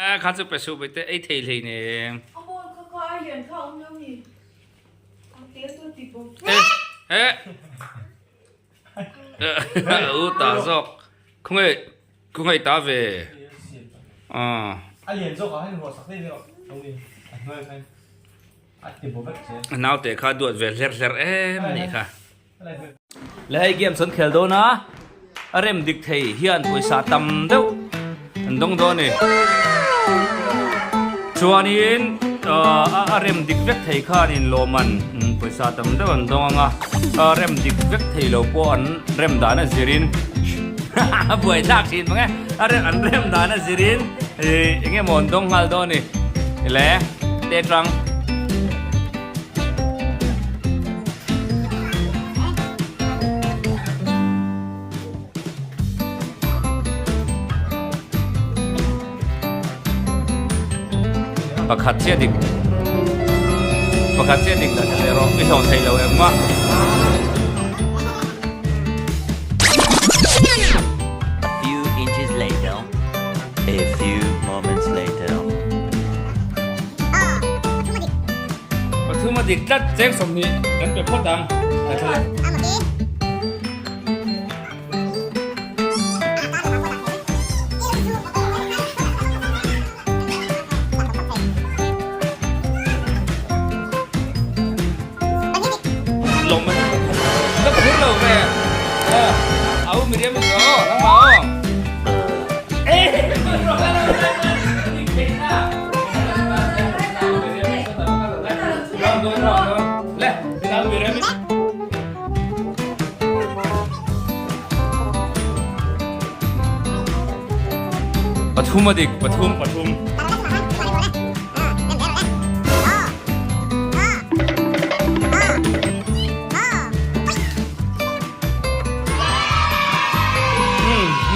Kha chu pe suh bawihte ei thei hlei nen. A ball kha kha a lian kha a awm lo ni. A tel chu ti bawk. E e u ta zawk khawnge khawnge ta ve a. A lian zawk ah hian ruah sak daih rawh a hnuai khan a ti bo vek che. A naute kha duat ve hler hler em anih kha. Le hei games an khel dawn a, a rem dik thei hian pawisa tam deuh an dawng dawn a ni. Chuanin a rem dik vek thei khanin lawmman pawisa tam deuh an dawng ang a, a rem dik vek thei lo pawh an rem dan a zirin a buai thlak thin mang e, a rem an rem dan a zirin eng emaw an dawng nghal dawn a ni. Le te tang. Pakhat chiah dik pakhat chiah dik dah leh rawh i hlawh thei lo em mah. A few inches later, a few moments later. Pathum a dik tlat cheng 20 kan pe phawt ang. Lawm a ka phur lo ve. Au Miriam i zo nangmah aw. Pathum a dik pathum pathum.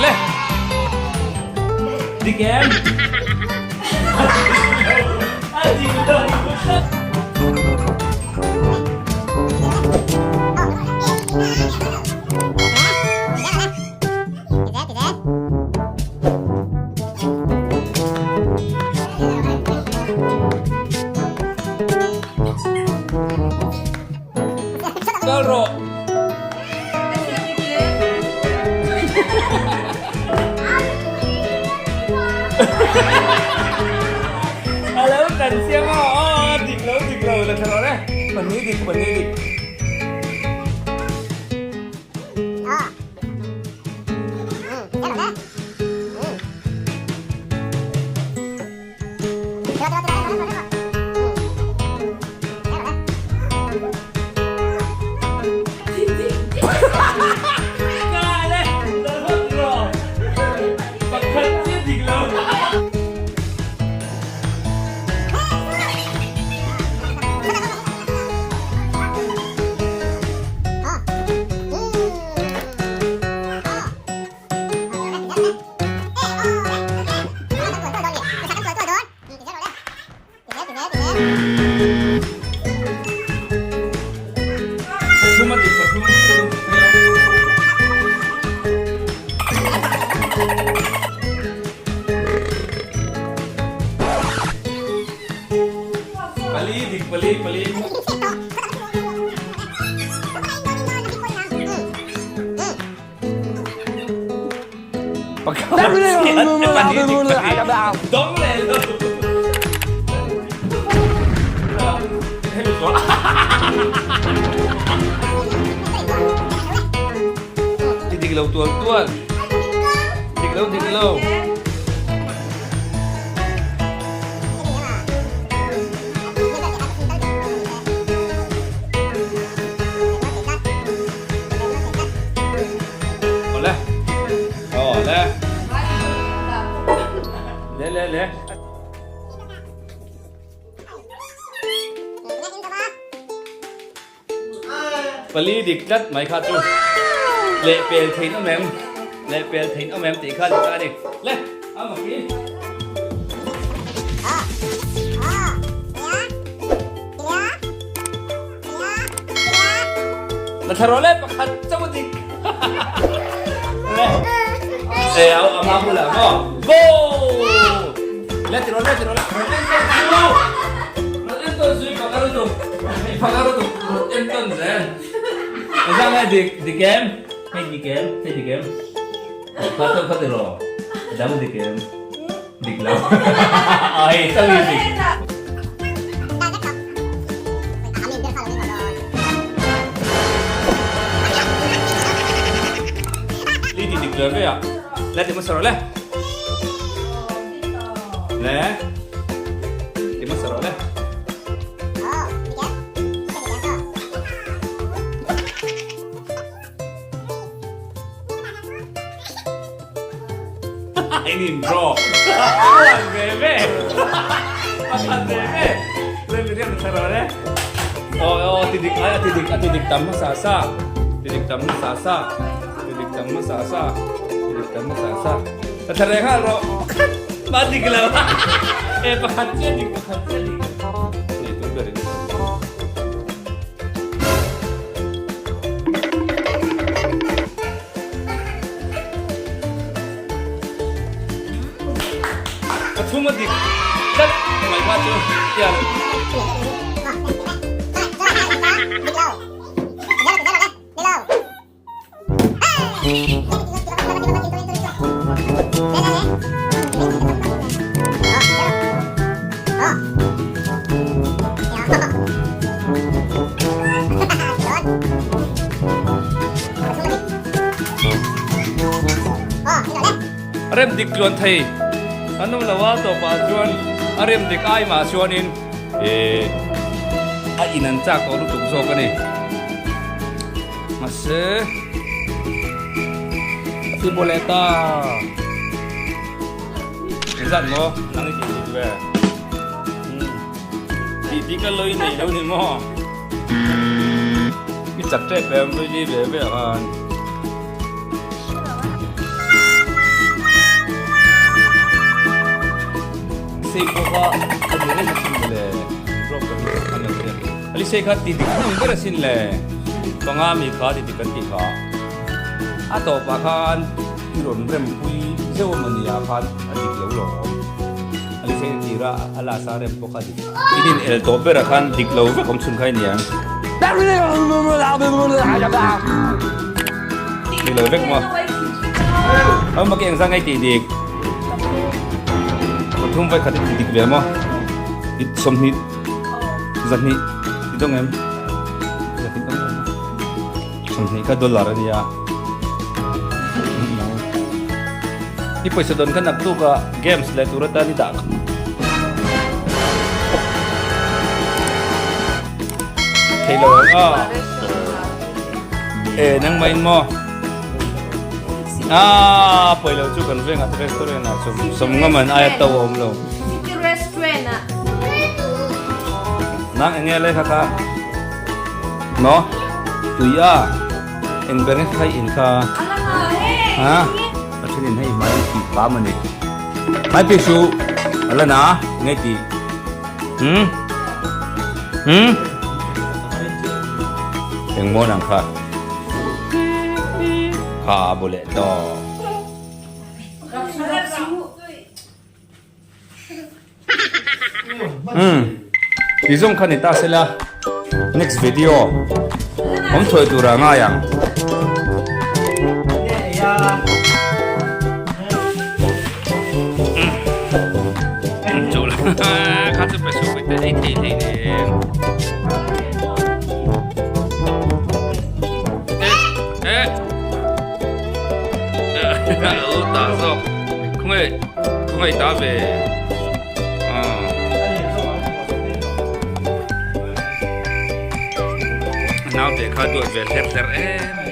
Le. Dik em? A dik lo. Kal rawh. A lo tan chiang a, aw dik lo dik lo la tha rawh le. Pahnih dik pahnih dik. Pali dik pali pali. Dawng leh lo. Ti dik lo tual tual. Dik lo dik lo. Awle. Awle. Le le le. Pali dik tlat mai kha chu leh pel thein awm em leh pel thein awm em tih kha ni ta a ni le a mak hi. La thla rawh le pakhat chauh a dik le e au ama bulah maw go le. Le ti rawh le ti rawh le. Rawn en tawn zui pakar lutuk pakar lutuk rawn en tawn zel. Engzah nge dik dik em? Hei dik em? Hei dik em? Kha tawn kha ti rawh. A dang dik em? Dik lo. Ai tang i dik. Li ti dik ve ve a. Le ti hmasa rawh le. Le. Ti hmasa rawh le. In in draw. Pakhat ve ve. Pakhat ve ve. Le mi riam hmasa rawh le. Aw aw ti dik ai a ti dik a ti dik tam hmasa sa. Ti dik tam hmasa sa. Ti dik tam hmasa sa. Ti dik tam hmasa sa. Ka thla reng nghal rawh. Pakhat mah dik lo. E pakhat chiah dik pakhat chiah dik. Nei tur ber in. Pathum a dik tlat mai kha chu tia lo. A rem dik tluan thei an awm lo a tawpah chuan a rem dik ai mah chuanin eh a in an chak tawh lutuk zawk a ni. Mahse a ti baw leh ta. Engzat maw nang i tih dik ve? Tih dik a lawi nei lo ni maw? I chak tep em lawi li ve ve ah khan. Sei pawh kha a ni reng asin mawle drop ka hi an lo tia. Ali sei kha ti dik hmun ber asin le. Panga mi kha ti dik kan tih kha. A tawpah khan i rawn rem pui zeuh a mawni ah khan a dik lo lawm. Ali sei tira a last a rem pawh kha dik. In in el tawh berah khan dik lo vek awm chhun kha i niang. Dik lo vek maw? Awm bak engzah nge tih dik? Pathum vai khat i tih dik ve maw? I 20 zahnih i dawng em? Zahnih dawng em? 20 kha dollar a nia. I pawisa dawn kha naktuk ah games leh tur atan i dah kha. Thei lo ang a. E nangmah in maw? Ah pawi lo chu kan vengah te restaurant ah sawm sawm ngam an aia to a awm lo. City restaurant ah. Nang eng nge le kha kha? Maw? Tui a. Eng ber nge kha i in kha? Ha? A then in hei hmai tih pam a ni. Hmai pi su a la na nge tih. Hmm? Hmm? Eng maw nang kha? Kha bu leh tawh. Hmm. Ti zawng kha ni ta sela next video awm thuai tura ngai ang. Kha chu pe su pui te ei thei thei nen. Eh. Eh. Ta zawk. Khawngaih khawngaih ta ve. Ah. Naute kha duat ve hler hler em.